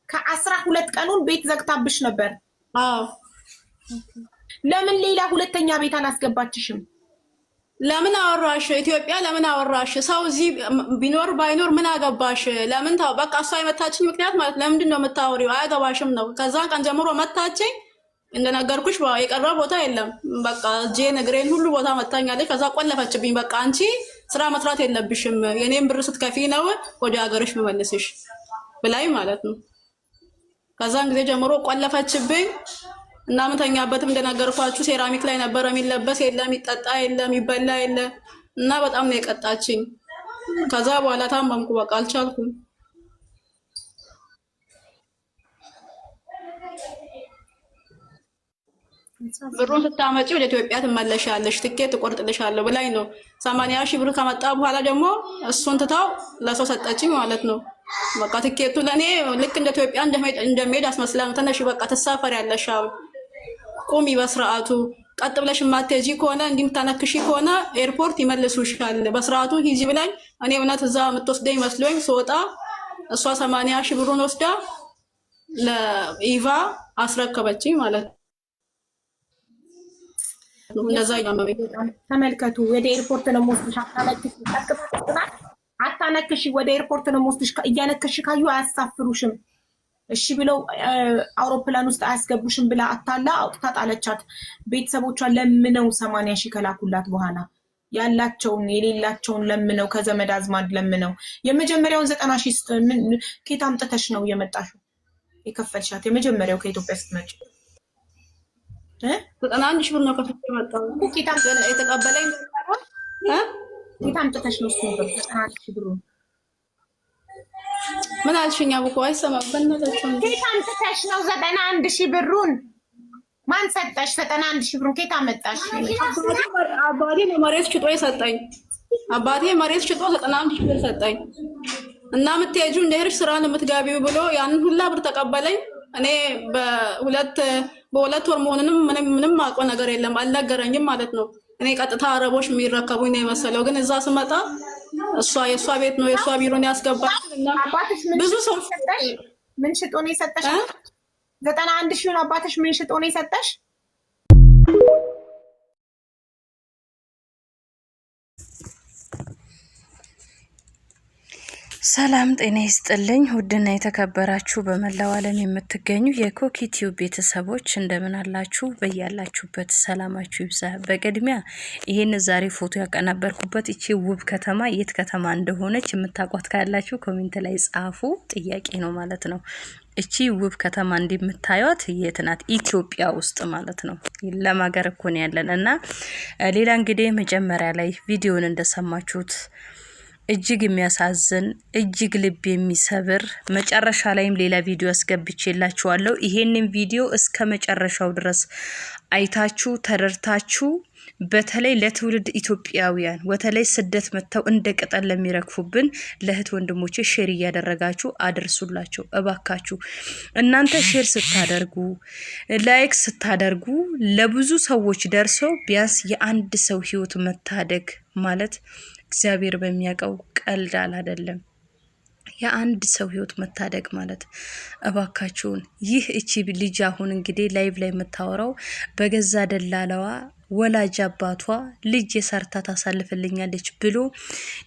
ከ12 ቀኑን ቤት ዘግታብሽ ነበር። አዎ። ለምን ሌላ ሁለተኛ ቤት አላስገባችሽም? ለምን አወራሽ? ኢትዮጵያ ለምን አወራሽ? ሰው እዚህ ቢኖር ባይኖር ምን አገባሽ? ለምን በቃ እሷ የመታችኝ ምክንያት ማለት ለምንድን ነው የምታወሪው? አያገባሽም ነው። ከዛን ቀን ጀምሮ መታችኝ። እንደነገርኩሽ የቀረ ቦታ የለም። በቃ እጄን እግሬን ሁሉ ቦታ መታኛለች። ከዛ ቆለፈችብኝ። በቃ አንቺ ስራ መስራት የለብሽም፣ የኔን ብር ስትከፊ ነው ወደ ሀገርሽ መመልስሽ ብላኝ ማለት ነው። ከዛን ጊዜ ጀምሮ ቆለፈችብኝ። እና ምተኛበትም እንደነገርኳችሁ ሴራሚክ ላይ ነበረ። የሚለበስ የለ፣ የሚጠጣ የለ፣ የሚበላ የለ እና በጣም ነው የቀጣችኝ። ከዛ በኋላ ታመምኩ፣ በቃ አልቻልኩም። ብሩን ስታመጪ ወደ ኢትዮጵያ ትመለሻለሽ፣ ትኬት እቆርጥልሻለሁ ብላኝ ነው። 80,000 ብር ከመጣ በኋላ ደግሞ እሱን ትታው ለሰው ሰጠችኝ ማለት ነው። በቃ ትኬቱ ለእኔ ልክ እንደ ኢትዮጵያ እንደሚሄድ አስመስላ ነው። ተነሽ በቃ ትሳፈሪያለሽ፣ አሁን ቁሚ በስርዓቱ፣ ቀጥ ብለሽ የማትሄጂ ከሆነ እንዲህ የምታነክሺ ከሆነ ኤርፖርት ይመልሱሻል፣ በስርዓቱ ሂጂ ብላኝ፣ እኔ እውነት እዛ የምትወስደኝ መስሎኝ ስወጣ እሷ 80,000 ብሩን ወስዳ ለኢቫ አስረከበችኝ ማለት ነው። እንደዛ እያመመኝ ተመልከቱ። ወደ ኤርፖርት ነው የምወስድሽ። አታነክሺ፣ አታነክሺ። ወደ ኤርፖርት ነው የምወስድሽ። እያነከሽ ካዩ አያሳፍሩሽም። እሺ ብለው አውሮፕላን ውስጥ አያስገቡሽም ብላ አታላ አውጥታ ጣለቻት። ቤተሰቦቿ ለምነው 80,000 ከላኩላት በኋላ ያላቸውን የሌላቸውን ለምነው ከዘመድ አዝማድ ለምነው የመጀመሪያውን 90,000 ከየት አምጥተሽ ነው የመጣሽው የከፈልሻት? የመጀመሪያው ከኢትዮጵያ ስትመጪ 91,000 ብር ነው ከፍቼ የመጣሁት። የተቀበለኝ ከየት አምጥተሽ ነው እሱን ብር 91,000 ብሩን? ምን አልሽኝ? አቡኮ አይሰማም። በእናታችሁ ከየት አምጥተሽ ነው 91,000 ብሩን? ማን ሰጠሽ? 91,000 ብሩን ከየት አመጣሽ? አባቴ ነው መሬት ሽጦ የሰጠኝ። አባቴ መሬት ሽጦ 91,000 ብር ሰጠኝ። እና የምትሄጂው እንደ ሄድሽ ስራ ነው የምትገቢው ብሎ ያንን ሁላ ብር ተቀበለኝ። እኔ በሁለት በሁለት ወር መሆኑንም ምንም ምንም አውቀው ነገር የለም፣ አልነገረኝም ማለት ነው። እኔ ቀጥታ አረቦች የሚረከቡኝ ነው የመሰለው፣ ግን እዛ ስመጣ እሷ የእሷ ቤት ነው የእሷ ቢሮ ነው ያስገባችን። እና አባትሽ ምን ብዙ ሰው ሰጠሽ? ምን ሽጦ ነው የሰጠሽ? 91,000ውን አባትሽ ምን ሽጦ ነው የሰጠሽ? ሰላም ጤና ይስጥልኝ። ውድና የተከበራችሁ በመላው ዓለም የምትገኙ የኮኪቲው ቤተሰቦች እንደምን አላችሁ? በያላችሁበት ሰላማችሁ ይብዛ። በቅድሚያ ይህን ዛሬ ፎቶ ያቀናበርኩበት እቺ ውብ ከተማ የት ከተማ እንደሆነች የምታውቋት ካላችሁ comment ላይ ጻፉ። ጥያቄ ነው ማለት ነው። እቺ ውብ ከተማ እንደምታዩት የት ናት? ኢትዮጵያ ውስጥ ማለት ነው። ለማገር እኮ ነው ያለን እና ሌላ እንግዲህ መጀመሪያ ላይ ቪዲዮን እንደሰማችሁት እጅግ የሚያሳዝን እጅግ ልብ የሚሰብር መጨረሻ ላይም ሌላ ቪዲዮ አስገብቼላችኋለሁ። ይሄንን ቪዲዮ እስከ መጨረሻው ድረስ አይታችሁ ተረድታችሁ በተለይ ለትውልድ ኢትዮጵያውያን በተለይ ስደት መጥተው እንደ ቅጠል ለሚረግፉብን ለእህት ወንድሞቼ share እያደረጋችሁ አድርሱላቸው እባካችሁ። እናንተ share ስታደርጉ፣ like ስታደርጉ ለብዙ ሰዎች ደርሰው ቢያንስ የአንድ ሰው ህይወት መታደግ ማለት እግዚአብሔር በሚያውቀው ቀልድ አይደለም። የአንድ ሰው ህይወት መታደግ ማለት እባካችሁን። ይህ እቺ ልጅ አሁን እንግዲህ live ላይ የምታወራው በገዛ ደላለዋ ወላጅ አባቷ ልጅ የሰርታ ታሳልፍልኛለች ብሎ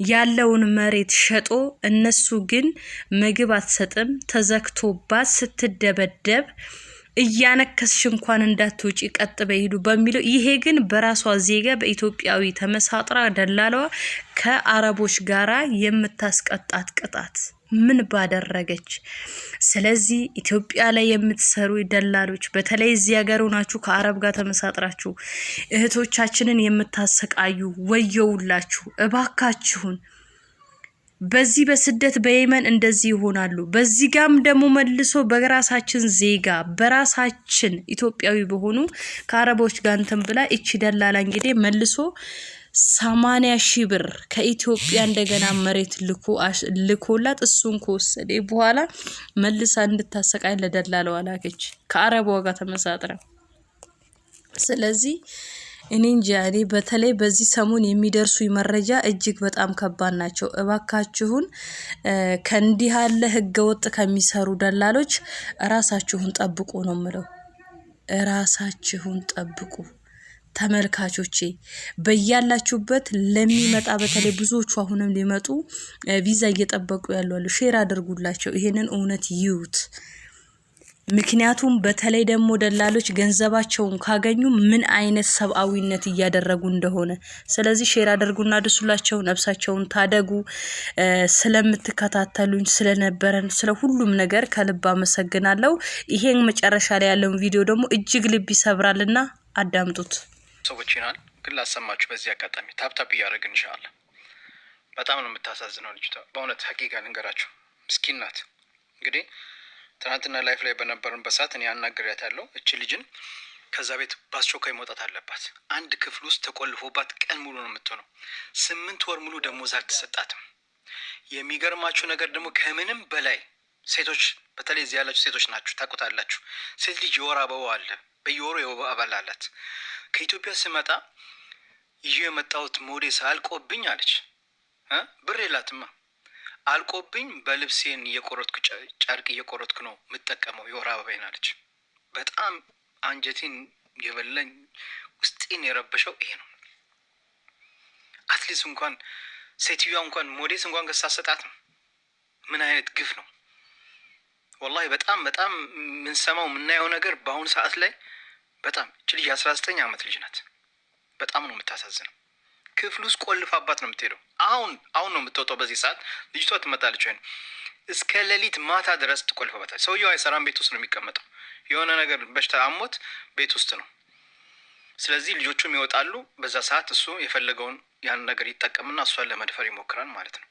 ያለውን መሬት ሸጦ፣ እነሱ ግን ምግብ አትሰጥም ተዘግቶባት ስትደበደብ እያነከስሽ እንኳን እንዳትወጪ ቀጥ በይሄዱ በሚለው፣ ይሄ ግን በራሷ ዜጋ በኢትዮጵያዊ ተመሳጥራ ደላለዋ ከአረቦች ጋራ የምታስቀጣት ቅጣት ምን ባደረገች? ስለዚህ ኢትዮጵያ ላይ የምትሰሩ ደላሎች፣ በተለይ እዚህ ሀገር ሆናችሁ ከአረብ ጋር ተመሳጥራችሁ እህቶቻችንን የምታሰቃዩ ወየውላችሁ፣ እባካችሁን። በዚህ በስደት በየመን እንደዚህ ይሆናሉ። በዚህ ጋም ደግሞ መልሶ በራሳችን ዜጋ በራሳችን ኢትዮጵያዊ በሆኑ ከአረቦች ጋር እንትን ብላ እቺ ደላላ እንግዲህ መልሶ 80,000 ብር ከኢትዮጵያ እንደገና መሬት ልኮላት እሱን ከወሰደ በኋላ መልሳ እንድታሰቃኝ ለደላላዋ ላከች ከአረቧ ጋር ተመሳጥራ። ስለዚህ እኔ እንጃ። እኔ በተለይ በዚህ ሰሞን የሚደርሱ መረጃ እጅግ በጣም ከባድ ናቸው። እባካችሁን ከእንዲህ ያለ ህገወጥ ከሚሰሩ ደላሎች ራሳችሁን ጠብቁ ነው ምለው። ራሳችሁን ጠብቁ። ተመልካቾቼ በያላችሁበት ለሚመጣ፣ በተለይ ብዙዎቹ አሁንም ሊመጡ ቪዛ እየጠበቁ ያሉ አሉ። Share አድርጉላቸው፣ ይሄንን እውነት ይዩት። ምክንያቱም በተለይ ደግሞ ደላሎች ገንዘባቸውን ካገኙ ምን አይነት ሰብአዊነት እያደረጉ እንደሆነ። ስለዚህ share አድርጉና አድርሱላቸው፣ ነፍሳቸውን ታደጉ። ስለምትከታተሉኝ፣ ስለነበረን ስለ ሁሉም ነገር ከልብ አመሰግናለሁ። ይሄን መጨረሻ ላይ ያለውን ቪዲዮ ደግሞ እጅግ ልብ ይሰብራልና አዳምጡት። ሰዎች ይናል ግን ላሰማችሁ በዚህ አጋጣሚ tap tap እያደረግን ኢንሻአላህ። በጣም ነው የምታሳዝነው ልጅቷ። በእውነት ሀቂቃ ልንገራችሁ፣ ምስኪን ናት። እንግዲህ ትናንትና live ላይ በነበርንበት ሰዓት እኔ አናግሬያታለሁ። እቺ ልጅን ከዛ ቤት በአስቸኳይ መውጣት አለባት። አንድ ክፍል ውስጥ ተቆልፎባት ቀን ሙሉ ነው የምትሆነው። 8 ወር ሙሉ ደሞዝ አልተሰጣትም። የሚገርማችሁ ነገር ደግሞ ከምንም በላይ ሴቶች፣ በተለይ እዚህ ያላችሁ ሴቶች ናችሁ፣ ታውቁታላችሁ። ሴት ልጅ የወር አበባ አለ፣ በየወሩ የወር አበባ አላት። ከኢትዮጵያ ስመጣ ይዤ የመጣሁት ሞዴስ አልቆብኝ አለች። ብር የላትማ፣ አልቆብኝ በልብሴን እየቆረጥኩ፣ ጨርቅ እየቆረጥኩ ነው የምጠቀመው የወር አበባዬን አለች። በጣም አንጀቴን የበላኝ፣ ውስጤን የረበሸው ይሄ ነው። At least እንኳን ሴትዮዋ እንኳን ሞዴስ እንኳን ገዝታ ሰጣት ነው። ምን አይነት ግፍ ነው? ወላሂ በጣም በጣም የምንሰማው የምናየው ነገር በአሁኑ ሰዓት ላይ በጣም፣ እች ልጅ የ19 ዓመት ልጅ ናት። በጣም ነው የምታሳዝነው። ክፍል ውስጥ ቆልፋባት ነው የምትሄደው። አሁን አሁን ነው የምትወጣው። በዚህ ሰዓት ልጅቷ ትመጣለች ወይ እስከ ሌሊት ማታ ድረስ ትቆልፍበታለች። ሰውየው አይሰራም፣ ቤት ውስጥ ነው የሚቀመጠው። የሆነ ነገር በሽታ አሞት ቤት ውስጥ ነው። ስለዚህ ልጆቹም ይወጣሉ። በዛ ሰዓት እሱ የፈለገውን ያን ነገር ይጠቀምና እሷን ለመድፈር ይሞክራል ማለት ነው።